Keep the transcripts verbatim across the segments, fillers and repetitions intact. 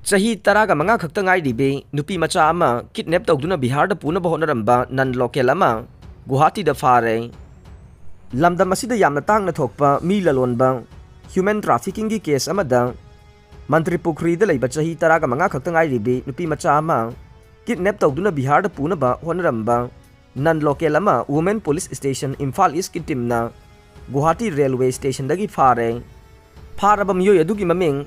ꯆꯍꯤ ꯇꯔꯥꯒ ꯃꯉꯥ ꯈꯛꯇ ꯉꯥꯏꯔꯤꯕꯤ ꯅꯨꯄꯤ ꯃꯆꯥ ꯑꯃ ꯀꯤꯗꯅꯦꯞ ꯇꯧꯗꯨꯅ ꯕꯤꯍꯥꯔꯗ ꯄꯨꯅꯕ ꯍꯣꯠꯅꯔꯝꯕ ꯅꯟ ꯂꯣꯀꯦꯜ ꯑꯃ ꯒꯨꯋꯥꯍꯥꯇꯤꯗ ꯐꯥꯔꯦ꯫ ꯂꯝꯗꯝ ꯑꯁꯤꯗ ꯌꯥꯝꯅ ꯇꯥꯡꯅ ꯊꯣꯛꯄ ꯃꯤ ꯂꯂꯣꯟꯕ ꯍ꯭ꯌꯨꯃꯦꯟ ꯇ꯭ꯔꯥꯐꯤꯀꯤꯡꯒꯤ ꯀꯦꯁ ꯑꯃꯗ ꯃꯟꯇ꯭ꯔꯤ ꯄꯨꯈ꯭ꯔꯤꯗ ꯂꯩꯕ ꯆꯍꯤ ꯇꯔꯥꯒ ꯃꯉꯥ ꯈꯛꯇ ꯉꯥꯏꯔꯤꯕꯤ ꯅꯨꯄꯤ ꯃꯆꯥ ꯑꯃ ꯀꯤꯗꯅꯦꯞ ꯇꯧꯗꯨꯅ ꯕꯤꯍꯥꯔꯗ ꯄꯨꯅꯕ ꯍꯣꯠꯅꯔꯝꯕ ꯅꯟ ꯂꯣꯀꯦꯜ ꯑꯃ ꯋꯨꯃꯦꯟ ꯄꯨꯂꯤꯁ ꯁ꯭ꯇꯦꯁꯟ ꯏꯝꯐꯥꯜ ꯏꯁꯀꯤ ꯇꯤꯝꯅ ꯒꯨꯋꯥꯍꯥꯇꯤ ꯔꯦꯜꯋꯦ ꯁ꯭ꯇꯦꯁꯟꯗꯒꯤ ꯐꯥꯔꯦ꯫ ꯐꯥꯔꯕ ꯃꯤꯑꯣꯏ ꯑꯗꯨꯒꯤ ꯃꯃꯤꯡ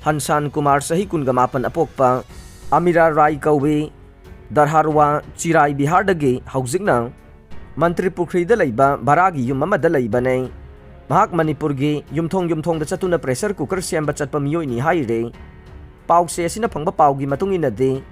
ꯍꯟꯁꯥꯟ ꯀꯨꯃꯥꯔ, ꯆꯍꯤ ꯀꯨꯟꯒ ꯃꯥꯄꯟ ꯑꯄꯣꯛꯄ ꯑꯃꯤꯔꯥ ꯔꯥꯏ ꯀꯧꯏ꯫ ꯗꯔꯍꯥꯔꯋꯥ, ꯆꯤꯔꯥꯏ ꯕꯤꯍꯥꯔꯗꯒꯤ ꯍꯧꯖꯤꯛꯅ ꯃꯟꯇ꯭ꯔꯤ ꯄꯨꯈ꯭ꯔꯤꯗ ꯂꯩꯕ ꯚꯔꯥꯒꯤ ꯌꯨꯝ ꯑꯃꯗ ꯂꯩꯕꯅꯦ꯫ ꯃꯍꯥꯛ ꯃꯅꯤꯄꯨꯔꯒꯤ ꯌꯨꯝꯊꯣꯡ ꯌꯨꯝꯊꯣꯡꯗ ꯆꯠꯇꯨꯅ ꯄ꯭ꯔꯦꯁꯔ ꯀꯨꯀꯔ ꯁꯦꯝꯕ ꯆꯠꯄ ꯃꯤꯑꯣꯏꯅꯤ ꯍꯥꯏꯔꯦ꯫ ꯄꯥꯎꯆꯦ ꯑꯁꯤꯅ ꯐꯪꯕ ꯄꯥꯎꯒꯤ ꯃꯇꯨꯡ ꯏꯟꯅꯗꯤ,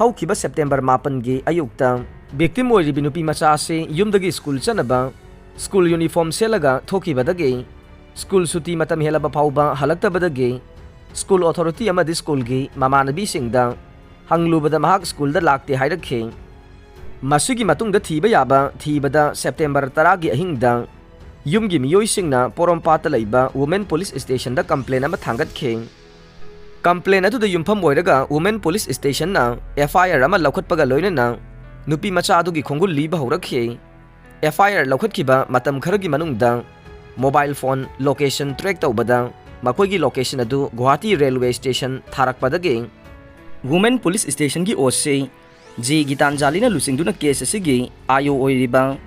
ꯍꯧꯈꯤꯕ ꯁꯦꯞꯇꯦꯝꯕꯔ ꯃꯥꯄꯟꯒꯤ ꯑꯌꯨꯛꯇ ꯚꯤꯛꯇꯤꯝ ꯑꯣꯏꯔꯤꯕꯤ ꯅꯨꯄꯤ ꯃꯆꯥ ꯑꯁꯤ ꯌꯨꯝꯗꯒꯤ ꯁ꯭ꯀꯨꯜ ꯆꯠꯅꯕ ꯁ꯭ꯀꯨꯜ ꯌꯨꯅꯤꯐꯣꯔꯝ ꯁꯦꯠꯂꯒ ꯊꯣꯛꯈꯤꯕꯗꯒꯤ, ꯁ꯭ꯀꯨꯜ ꯁꯨꯇꯤ ꯃꯇꯝ ꯍꯦꯜꯂꯕ ꯐꯥꯎꯕ ꯍꯜꯂꯛꯇꯕꯗꯒꯤ, ꯁ꯭ꯀꯨꯜ ꯑꯣꯊꯣꯔꯤꯇꯤ ꯑꯃꯗꯤ ꯁ꯭ꯀꯨꯜꯒꯤ ꯃꯃꯥꯟꯅꯕꯤꯁꯤꯡꯗ ꯍꯪꯂꯨꯕꯗ ꯃꯍꯥꯛ ꯁ꯭ꯀꯨꯜꯗ ꯂꯥꯛꯇꯦ ꯍꯥꯏꯔꯛꯈꯤ꯫ ꯃꯁꯤꯒꯤ ꯃꯇꯨꯡꯗ ꯊꯤꯕ ꯌꯥꯕ ꯊꯤꯕꯗ ꯁꯦꯞꯇꯦꯝꯕꯔ ꯇꯔꯥꯒꯤ ꯑꯍꯤꯡꯗ ꯌꯨꯝꯒꯤ ꯃꯤꯑꯣꯏꯁꯤꯡꯅ ꯄꯣꯔꯣꯝꯄꯥꯠꯇ ꯂꯩꯕ ꯋꯨꯃꯦꯟ ꯄꯨꯂꯤꯁ ꯁ꯭ꯇꯦꯁꯟꯗ ꯀꯝꯄ꯭ꯂꯦꯟ ꯑꯃ ꯊꯥꯡꯒꯠꯈꯤ꯫ ꯀꯝꯄ꯭ꯂꯦꯟ ꯑꯗꯨꯗ ꯌꯨꯝꯐꯝ ꯑꯣꯏꯔꯒ ꯋꯨꯃꯦꯟ ꯄꯨꯂꯤꯁ ꯁ꯭ꯇꯦꯁꯟꯅ ꯑꯦꯐ ꯑꯥꯏ ꯑꯥꯔ ꯑꯃ ꯂꯧꯈꯠꯄꯒ ꯂꯣꯏꯅꯅ ꯅꯨꯄꯤ ꯃꯆꯥ ꯑꯗꯨꯒꯤ ꯈꯣꯡꯒꯨꯜ ꯂꯤꯕ ꯍꯧꯔꯛꯈꯤ꯫ ꯑꯦꯐ ꯑꯥꯏ ꯑꯥꯔ ꯂꯧꯈꯠꯈꯤꯕ ꯃꯇꯝ ꯈꯔꯒꯤ ꯃꯅꯨꯡꯗ ꯃꯣꯕꯥꯏꯜ ꯐꯣꯟ ꯂꯣꯀꯦꯁꯟ ꯇ꯭ꯔꯦꯛ ꯇꯧꯕꯗ ꯃꯈꯣꯏꯒꯤ ꯂꯣꯀꯦꯁꯟ ꯑꯗꯨ ꯒꯨꯋꯥꯍꯥꯇꯤ ꯔꯦꯜꯋꯦ ꯁ꯭ꯇꯦꯁꯟ ꯊꯥꯔꯛꯄꯗꯒꯤ ꯋꯨꯃꯦꯟ ꯄꯨꯂꯤꯁ ꯁ꯭ꯇꯦꯁꯟꯒꯤ ꯑꯣ ꯁꯤ ꯖꯤ ꯒꯤꯇꯥꯟꯖꯥꯂꯤꯅ ꯂꯨꯆꯤꯡꯗꯨꯅ ꯀꯦꯁ ꯑꯁꯤꯒꯤ ꯑꯥꯏ ꯑꯣ ꯑꯣꯏꯔꯤꯕ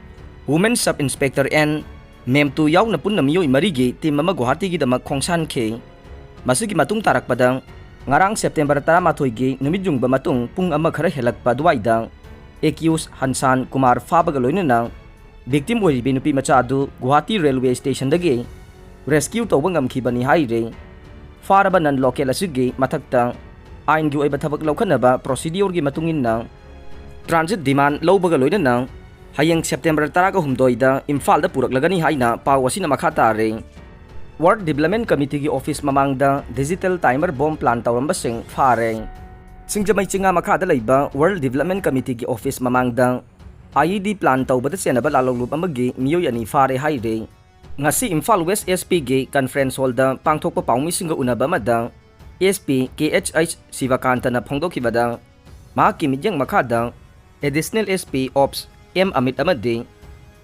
ꯋꯨꯃꯦꯟ ꯁꯕ ꯏꯟꯁꯄꯦꯛꯇꯔ ꯑꯦꯟ ꯃꯦꯝꯇꯨ ꯌꯥꯎꯅ ꯄꯨꯟꯅ ꯃꯤꯑꯣꯏ ꯃꯔꯤꯒꯤ ꯇꯤꯝ ꯑꯃ ꯒꯨꯋꯥꯍꯥꯇꯤꯒꯤꯗꯃꯛ ꯈꯣꯡꯁꯥꯟꯈꯤ꯫ ꯃꯁꯤꯒꯤ ꯃꯇꯨꯡ ꯇꯥꯔꯛꯄꯗ ꯉꯔꯥꯡ ꯁꯦꯞꯇꯦꯝꯕꯔ ꯇꯔꯥꯃꯥꯊꯣꯏꯒꯤ ꯅꯨꯃꯤꯠ ꯌꯨꯡꯕ ꯃꯇꯨꯡ ꯄꯨꯡ ꯑꯃ ꯈꯔ ꯍꯦꯜꯂꯛꯄ ꯑꯗꯨꯋꯥꯏꯗ ꯑꯦꯀ꯭ꯌꯨꯁ ꯍꯟꯁꯥꯟ ꯀꯨꯃꯥꯔ ꯐꯥꯕꯒ ꯂꯣꯏꯅꯅ ꯚꯤꯛꯇꯤꯝ ꯑꯣꯏꯔꯤꯕꯤ ꯅꯨꯄꯤ ꯃꯆꯥ ꯑꯗꯨ ꯒꯨꯋꯥꯍꯥꯇꯤ ꯔꯦꯜꯋꯦ ꯁ꯭ꯇꯦꯁꯟꯗꯒꯤ ꯔꯦꯁꯀ꯭ꯌꯨ ꯇꯧꯕ ꯉꯝꯈꯤꯕꯅꯤ ꯍꯥꯏꯔꯤ꯫ ꯐꯥꯔꯕ ꯅꯟ ꯂꯣꯀꯦꯜ ꯑꯁꯤꯒꯤ ꯃꯊꯛꯇ ꯑꯥꯏꯟꯒꯤ ꯑꯣꯏꯕ ꯊꯕꯛ ꯂꯧꯈꯠꯅꯕ ꯄ꯭ꯔꯣꯁꯤꯗ꯭ꯌꯣꯔꯒꯤ ꯃꯇꯨꯡ ꯏꯟꯅ ꯇ꯭ꯔꯥꯟꯖꯤꯠ ꯗꯤꯃꯥꯟ ꯂꯧꯕꯒ ꯂꯣꯏꯅꯅ ꯍꯌꯦꯡ ꯁꯦꯞꯇꯦꯝꯕꯔ ꯇꯔꯥꯒ ꯍꯨꯝꯗꯣꯏꯗ ꯏꯝꯐꯥꯜꯗ ꯄꯨꯔꯛꯂꯒꯅꯤ ꯍꯥꯏꯅ ꯄꯥꯎ ꯑꯁꯤꯅ ꯃꯈꯥ ꯇꯥꯔꯦ꯫ ꯋꯥꯔꯜꯗ ꯗꯤꯕ꯭ꯂꯞꯃꯦꯟ ꯀꯃꯤꯇꯤꯒꯤ ꯑꯣꯐꯤꯁ ꯃꯃꯥꯡꯗ ꯗꯤꯖꯤꯇꯦꯜ ꯇꯥꯏꯃꯔ ꯕꯣꯝ ꯄ꯭ꯂꯥꯟ ꯇꯧꯔꯝꯕꯁꯤꯡ ꯐꯥꯔꯦ꯫ ꯁꯤꯡꯖꯃꯩ ꯆꯤꯡꯉꯥ ꯃꯈꯥꯗ ꯂꯩꯕ ꯋꯥꯔꯜꯗ ꯗꯤꯕ꯭ꯂꯞꯃꯦꯟ ꯀꯃꯤꯇꯤꯒꯤ ꯑꯣꯐꯤꯁ ꯃꯃꯥꯡꯗ ꯑꯥꯏ ꯏ ꯗꯤ ꯄ꯭ꯂꯥꯟ ꯇꯧꯕꯗ ꯆꯦꯟꯅꯕ ꯂꯥꯜꯍꯧꯂꯨꯞ ꯑꯃꯒꯤ ꯃꯤꯑꯣꯏ ꯑꯅꯤ ꯐꯥꯔꯦ ꯍꯥꯏꯔꯦ꯫ ꯉꯁꯤ ꯏꯝꯐꯥꯜ ꯋꯦꯁ ꯑꯦꯁ ꯄꯤꯒꯤ ꯀꯟꯐ꯭ꯔꯦꯟꯁ ꯍꯣꯜꯗ ꯄꯥꯡꯊꯣꯛꯄ ꯄꯥꯎꯃꯤꯁꯤꯡꯒ ꯎꯅꯕ ꯑꯃꯗ SP KHH ꯁꯤꯕꯀꯥꯟꯇꯅ ꯐꯣꯡꯗꯣꯛꯈꯤꯕꯗ, ꯃꯍꯥꯛꯀꯤ ꯃꯤꯠꯌꯦꯡ ꯃꯈꯥꯗ Additional SP Ops M Amit ꯑꯃꯗꯤ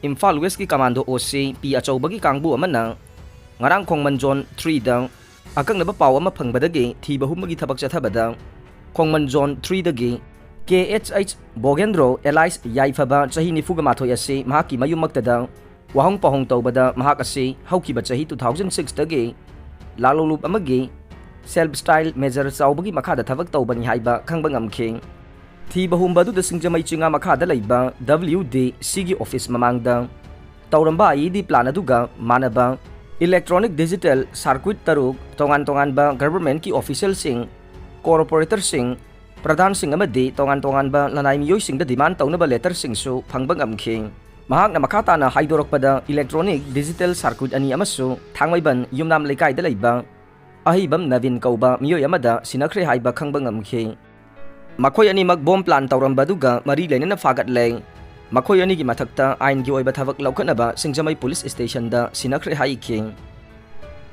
ꯏꯝꯐꯥꯜ Westꯀꯤ Commando OC P ꯑꯆꯧꯕꯒꯤ ꯀꯥꯡꯕꯨ ꯑꯃꯅ ꯉꯔꯥꯡ ꯈꯣꯡꯃꯟ Zone threeꯗ ꯑꯀꯛꯅꯕ ꯄꯥꯎ ꯑꯃ ꯐꯪꯕꯗꯒꯤ ꯊꯤꯕ ꯍꯨꯝꯕꯒꯤ ꯊꯕꯛ ꯆꯠꯊꯕꯗ, ꯈꯣꯡꯃꯟ Zone threeꯗꯒꯤ KHH ꯕꯣꯒꯦꯟꯗ꯭ꯔꯣ alias ꯌꯥꯏꯐꯕ, ꯆꯍꯤ ꯅꯤꯐꯨꯒ ꯃꯥꯊꯣꯏ ꯑꯁꯤ ꯃꯍꯥꯛꯀꯤ ꯃꯌꯨꯝꯃꯛꯇꯗ ꯋꯥꯍꯣꯡ ꯄꯥꯍꯣꯡ ꯇꯧꯕꯗ, ꯃꯍꯥꯛ ꯑꯁꯤ ꯍꯧꯈꯤꯕ ꯆꯍꯤ two thousand sixꯇꯒꯤ ꯂꯥꯂꯣꯡꯂꯨꯞ ꯑꯃꯒꯤ Self Style Major ꯆꯥꯎꯕꯒꯤ ꯃꯈꯥꯗ ꯊꯕꯛ ꯇꯧꯕꯅꯤ ꯍꯥꯏꯕ ꯈꯪꯕ ꯉꯝꯈꯤ꯫ ꯊꯤꯕ ꯍꯨꯝꯕ ꯑꯗꯨꯗ ꯁꯤꯡꯖꯃꯩ ꯆꯤꯉꯥ ꯃꯈꯥꯗ ꯂꯩꯕ WDCꯒꯤ office ꯃꯃꯥꯡꯗ ꯇꯧꯔꯝꯕ IED plan ꯑꯗꯨꯒ ꯃꯥꯟꯅꯕ electronic digital circuit ꯇꯔꯨꯛ, ꯇꯣꯉꯥꯟ ꯇꯣꯉꯥꯟꯕ governmentꯀꯤ officialꯁꯤꯡ, corporatorꯁꯤꯡ, ꯄ꯭ꯔꯙꯥꯟꯁꯤꯡ ꯑꯃꯗꯤ ꯇꯣꯉꯥꯟ ꯇꯣꯉꯥꯟꯕ ꯂꯅꯥꯏ ꯃꯤꯑꯣꯏꯁꯤꯡꯗ demand ꯇꯧꯅꯕ letterꯁꯤꯡꯁꯨ ꯐꯪꯕ ꯉꯝꯈꯤ꯫ ꯃꯍꯥꯛꯅ ꯃꯈꯥ ꯇꯥꯅ ꯍꯥꯏꯗꯣꯔꯛꯄꯗ, electronic digital circuit ꯑꯅꯤ ꯑꯃꯁꯨ ꯊꯥꯡꯃꯩꯕꯟ ꯌꯨꯝꯅꯥꯝ ꯂꯩꯀꯥꯏꯗ ꯂꯩꯕ ꯑꯍꯩꯕꯝ ꯅꯕꯤꯟ ꯀꯧꯕ ꯃꯤꯑꯣꯏ ꯑꯃꯗ ꯁꯤꯟꯅꯈ꯭ꯔꯦ ꯍꯥꯏꯕ ꯈꯪꯕ ꯉꯝꯈꯤ꯫ ꯃꯈꯣꯏ ꯑꯅꯤꯃꯛ bomb plan ꯇꯧꯔꯝꯕꯗꯨꯒ ꯃꯔꯤ ꯂꯩꯅꯅ ꯐꯥꯒꯠꯂꯦ꯫ ꯃꯈꯣꯏ ꯑꯅꯤꯒꯤ ꯃꯊꯛꯇ ꯑꯥꯏꯟꯒꯤ ꯑꯣꯏꯕ ꯊꯕꯛ ꯂꯧꯈꯠꯅꯕ ꯁꯤꯡꯖꯃꯩ police stationꯗ ꯁꯤꯟꯅꯈ꯭ꯔꯦ ꯍꯥꯏꯈꯤ꯫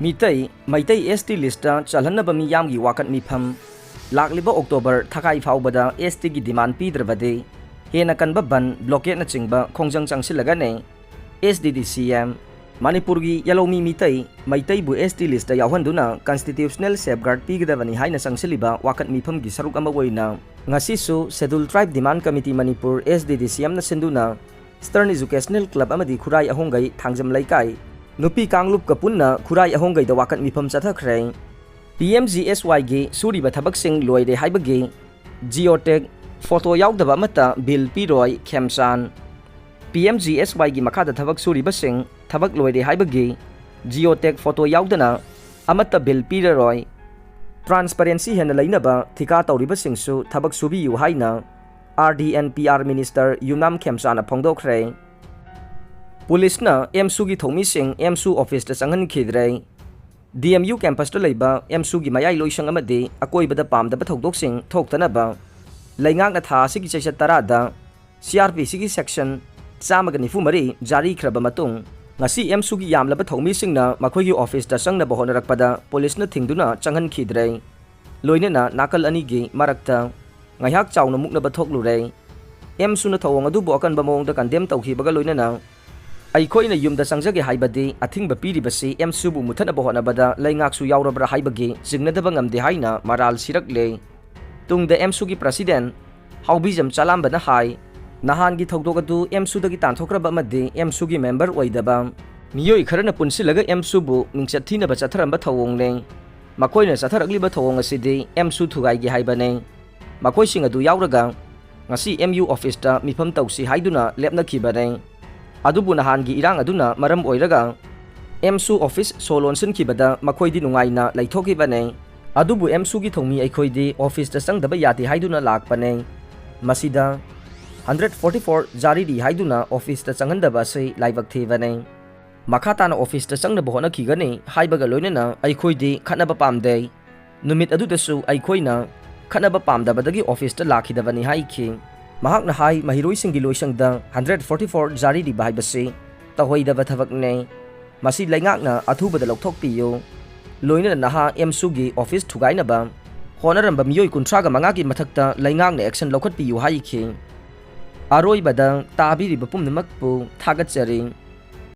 ꯃꯤꯇꯩ, ꯃꯩꯇꯩ ST listꯇ ꯆꯜꯍꯟꯅꯕ ꯃꯤꯌꯥꯝꯒꯤ ꯋꯥꯀꯠ ꯃꯤꯐꯝ꯫ ꯂꯥꯛꯂꯤꯕ October ꯊꯥꯈꯥꯏ ꯐꯥꯎꯕꯗ STꯒꯤ demand ꯄꯤꯗ꯭ꯔꯕꯗꯤ ꯍꯦꯟꯅ ꯀꯟꯕ ꯕꯟ, blockadeꯅꯆꯤꯡꯕ ꯈꯣꯡꯖꯪ ꯆꯪꯁꯤꯜꯂꯒꯅꯤ꯫ SDDCM, ꯃꯅꯤꯄꯨꯔꯒꯤ ꯌꯦꯜꯍꯧꯃꯤ ꯃꯤꯇꯩ, ꯃꯩꯇꯩꯕꯨ ST listꯇ ꯌꯥꯎꯍꯟꯗꯨꯅ constitutional safeguard ꯄꯤꯒꯗꯕꯅꯤ ꯍꯥꯏꯅ ꯆꯪꯁꯤꯜꯂꯤꯕ ꯋꯥꯀꯠ ꯃꯤꯐꯝꯒꯤ ꯁꯔꯨꯛ ꯑꯃ ꯑꯣꯏꯅ ꯉꯁꯤꯁꯨ Scheduled Tribe Demand Committee Manipur, SDDCMꯅ ꯁꯤꯟꯗꯨꯅ Eastern Educational Club ꯑꯃꯗꯤ ꯈꯨꯔꯥꯏ ꯑꯍꯣꯡꯒꯩ ꯊꯥꯡꯖꯝ ꯂꯩꯀꯥꯏ ꯅꯨꯄꯤ ꯀꯥꯡꯂꯨꯞꯀ ꯄꯨꯟꯅ ꯈꯨꯔꯥꯏ ꯑꯍꯣꯡꯒꯩꯗ ꯋꯥꯀꯠ ꯃꯤꯐꯝ ꯆꯠꯊꯈ꯭ꯔꯦ꯫ PMGSYꯒꯤ ꯁꯨꯔꯤꯕ ꯊꯕꯛꯁꯤꯡ ꯂꯣꯏꯔꯦ ꯍꯥꯏꯕꯒꯤ geotag photo ꯌꯥꯎꯗꯕ ꯑꯃꯠꯇ bill ꯄꯤꯔꯣꯏ, ꯈꯦꯝꯆꯥꯟ꯫ PMGSYꯒꯤ ꯃꯈꯥꯗ ꯊꯕꯛ ꯁꯨꯔꯤꯕꯁꯤꯡ ꯊꯕꯛ ꯂꯣꯏꯔꯦ ꯍꯥꯏꯕꯒꯤ geotag photo ꯌꯥꯎꯗꯅ ꯑꯃꯠꯇ bill ꯄꯤꯔꯔꯣꯏ꯫ Transparency ꯍꯦꯟꯅ ꯂꯩꯅꯕ ꯊꯤꯀꯥ ꯇꯧꯔꯤꯕꯁꯤꯡꯁꯨ ꯊꯕꯛ ꯁꯨꯕꯤꯌꯨ ꯍꯥꯏꯅ RD and PR minister ꯌꯨꯝꯅꯥꯝ ꯈꯦꯝꯆꯥꯅ ꯐꯣꯡꯗꯣꯛꯈ꯭ꯔꯦ꯫ ꯄꯨꯂꯤꯁꯅ AMSUꯒꯤ ꯊꯧꯃꯤꯁꯤꯡ AMSU officeꯇ ꯆꯪꯍꯟꯈꯤꯗ꯭ꯔꯦ꯫ DMU campusꯇ ꯂꯩꯕ AMSUꯒꯤ ꯃꯌꯥꯏ ꯂꯣꯏꯁꯪ ꯑꯃꯗꯤ ꯑꯀꯣꯏꯕꯗ ꯄꯥꯝꯗꯕ ꯊꯧꯗꯣꯛꯁꯤꯡ ꯊꯣꯛꯇꯅꯕ ꯂꯩꯉꯥꯛꯅ ꯊꯥ ꯑꯁꯤꯒꯤ ꯆꯩꯆꯠ ꯇꯔꯥꯗ CrPCꯒꯤ section ꯆꯥꯝꯃꯒ ꯅꯤꯐꯨ ꯃꯔꯤ ꯖꯥꯔꯤꯈ꯭ꯔꯕ ꯃꯇꯨꯡ, ꯉꯁꯤ ꯑꯦꯝꯁꯨꯒꯤ ꯌꯥꯝꯂꯕ ꯊꯧꯃꯤꯁꯤꯡꯅ ꯃꯈꯣꯏꯒꯤ ꯑꯣꯐꯤꯁꯇ ꯆꯪꯅꯕ ꯍꯣꯠꯅꯔꯛꯄꯗ ꯄꯨꯂꯤꯁꯅ ꯊꯤꯡꯗꯨꯅ ꯆꯪꯍꯟꯈꯤꯗ꯭ꯔꯦ꯫ ꯂꯣꯏꯅꯅ ꯅꯥꯀꯜ ꯑꯅꯤꯒꯤ ꯃꯔꯛꯇ ꯉꯥꯏꯍꯥꯛ ꯆꯥꯎꯅ ꯃꯨꯛꯅꯕ ꯊꯣꯛꯂꯨꯔꯦ꯫ ꯑꯦꯝꯁꯨꯅ ꯊꯧꯑꯣꯡ ꯑꯗꯨꯕꯨ ꯑꯀꯟꯕ ꯃꯑꯣꯡꯗ ꯀꯟꯗꯦꯝ ꯇꯧꯈꯤꯕꯒ ꯂꯣꯏꯅꯅ ꯑꯩꯈꯣꯏꯅ ꯌꯨꯝꯗ ꯆꯪꯖꯒꯦ ꯍꯥꯏꯕꯗꯤ ꯑꯊꯤꯡꯕ ꯄꯤꯔꯤꯕꯁꯤ ꯑꯦꯝꯁꯨꯕꯨ ꯃꯨꯊꯠꯅꯕ ꯍꯣꯠꯅꯕꯗ ꯂꯩꯉꯥꯛꯁꯨ ꯌꯥꯎꯔꯕ꯭ꯔꯥ ꯍꯥꯏꯕꯒꯤ ꯆꯤꯡꯅꯗꯕ ꯉꯝꯗꯦ ꯍꯥꯏꯅ ꯃꯔꯥꯜ ꯁꯤꯔꯛꯂꯦ꯫ ꯇꯨꯡꯗ ꯑꯦꯝꯁꯨꯒꯤ ꯄ꯭ꯔꯁꯤꯗꯦꯟ ꯍꯥꯎꯕꯤꯖꯝ ꯆꯥꯂꯥꯝꯕꯅ ꯍꯥꯏ, ꯅꯍꯥꯟꯒꯤ ꯊꯧꯗꯣꯛ ꯑꯗꯨ ꯑꯦꯝꯁꯨꯗꯒꯤ ꯇꯥꯟꯊꯣꯛꯈ꯭ꯔꯕ ꯑꯃꯗꯤ ꯑꯦꯝꯁꯨꯒꯤ ꯃꯦꯝꯕꯔ ꯑꯣꯏꯗꯕ ꯃꯤꯑꯣꯏ ꯈꯔꯅ ꯄꯨꯟꯁꯤꯜꯂꯒ ꯑꯦꯝꯁꯨꯕꯨ ꯃꯤꯡꯆꯠ ꯊꯤꯅꯕ ꯆꯠꯊꯔꯝꯕ ꯊꯧꯑꯣꯡꯅꯤ꯫ ꯃꯈꯣꯏꯅ ꯆꯠꯊꯔꯛꯂꯤꯕ ꯊꯧꯑꯣꯡ ꯑꯁꯤꯗꯤ ꯑꯦꯝꯁꯨ ꯊꯨꯒꯥꯏꯒꯦ ꯍꯥꯏꯕꯅꯤ꯫ ꯃꯈꯣꯏꯁꯤꯡ ꯑꯗꯨ ꯌꯥꯎꯔꯒ ꯉꯁꯤ ꯑꯦꯝꯌꯨ ꯑꯣꯐꯤꯁꯇ ꯃꯤꯐꯝ ꯇꯧꯁꯤ ꯍꯥꯏꯗꯨꯅ ꯂꯦꯞꯅꯈꯤꯕꯅꯤ꯫ ꯑꯗꯨꯕꯨ ꯅꯍꯥꯟꯒꯤ ꯏꯔꯥꯡ ꯑꯗꯨꯅ ꯃꯔꯝ ꯑꯣꯏꯔꯒ ꯑꯦꯝꯁꯨ ꯑꯣꯐꯤꯁ ꯁꯣ ꯂꯣꯟꯁꯤꯟꯈꯤꯕꯗ ꯃꯈꯣꯏꯗꯤ ꯅꯨꯡꯉꯥꯏꯅ ꯂꯩꯊꯣꯛꯈꯤꯕꯅꯤ꯫ ꯑꯗꯨꯕꯨ ꯑꯦꯝꯁꯨꯒꯤ ꯊꯧꯃꯤ ꯑꯩꯈꯣꯏꯗꯤ ꯑꯣꯐꯤꯁꯇ ꯆꯪꯗꯕ ꯌꯥꯗꯦ ꯍꯥꯏꯗꯨꯅ ꯂꯥꯛꯄꯅꯤ꯫ ꯃꯁꯤꯗ ꯍꯟꯗ꯭ꯔꯦꯠ ꯐꯣꯔꯇꯤ ꯐꯣꯔ ꯖꯥꯔꯤꯗꯤ ꯍꯥꯏꯗꯨꯅ ꯑꯣꯐꯤꯁꯇ ꯆꯪꯍꯟꯗꯕ ꯑꯁꯤ ꯂꯥꯏꯕꯛ ꯊꯤꯕꯅꯤ꯫ ꯃꯈꯥ ꯇꯥꯅ ꯑꯣꯐꯤꯁꯇ ꯆꯪꯅꯕ ꯍꯣꯠꯅꯈꯤꯒꯅꯤ ꯍꯥꯏꯕꯒ ꯂꯣꯏꯅꯅ ꯑꯩꯈꯣꯏꯗꯤ ꯈꯠꯅꯕ ꯄꯥꯝꯗꯦ꯫ ꯅꯨꯃꯤꯠ ꯑꯗꯨꯗꯁꯨ ꯑꯩꯈꯣꯏꯅ ꯈꯠꯅꯕ ꯄꯥꯝꯗꯕꯗꯒꯤ ꯑꯣꯐꯤꯁꯇ ꯂꯥꯛꯈꯤꯗꯕꯅꯤ ꯍꯥꯏꯈꯤ꯫ ꯃꯍꯥꯛꯅ ꯍꯥꯏ, ꯃꯍꯩꯔꯣꯏꯁꯤꯡꯒꯤ ꯂꯣꯏꯁꯪꯗ ꯍꯟꯗ꯭ꯔꯦꯠ ꯐꯣꯔꯇꯤ ꯐꯣꯔ ꯖꯥꯔꯤꯔꯤꯕ ꯍꯥꯏꯕꯁꯤ ꯇꯧꯍꯩꯗꯕ ꯊꯕꯛꯅꯤ꯫ ꯃꯁꯤ ꯂꯩꯉꯥꯛꯅ ꯑꯊꯨꯕꯗ ꯂꯧꯊꯣꯛꯄꯤꯌꯨ꯫ ꯂꯣꯏꯅꯅ ꯅꯍꯥ ꯑꯦꯝꯁꯨꯒꯤ ꯑꯣꯐꯤꯁ ꯊꯨꯒꯥꯏꯅꯕ ꯍꯣꯠꯅꯔꯝꯕ ꯃꯤꯑꯣꯏ ꯀꯨꯟꯊ꯭ꯔꯥꯒ ꯃꯉꯥꯒꯤ ꯃꯊꯛꯇ ꯂꯩꯉꯥꯛꯅ ꯑꯦꯛꯁꯟ ꯂꯧꯈꯠꯄꯤꯌꯨ ꯍꯥꯏꯈꯤ꯫ ꯑꯔꯣꯏꯕꯗ ꯇꯥꯕꯤꯔꯤꯕ ꯄꯨꯝꯅꯃꯛꯄꯨ ꯊꯥꯒꯠꯆꯔꯤ꯫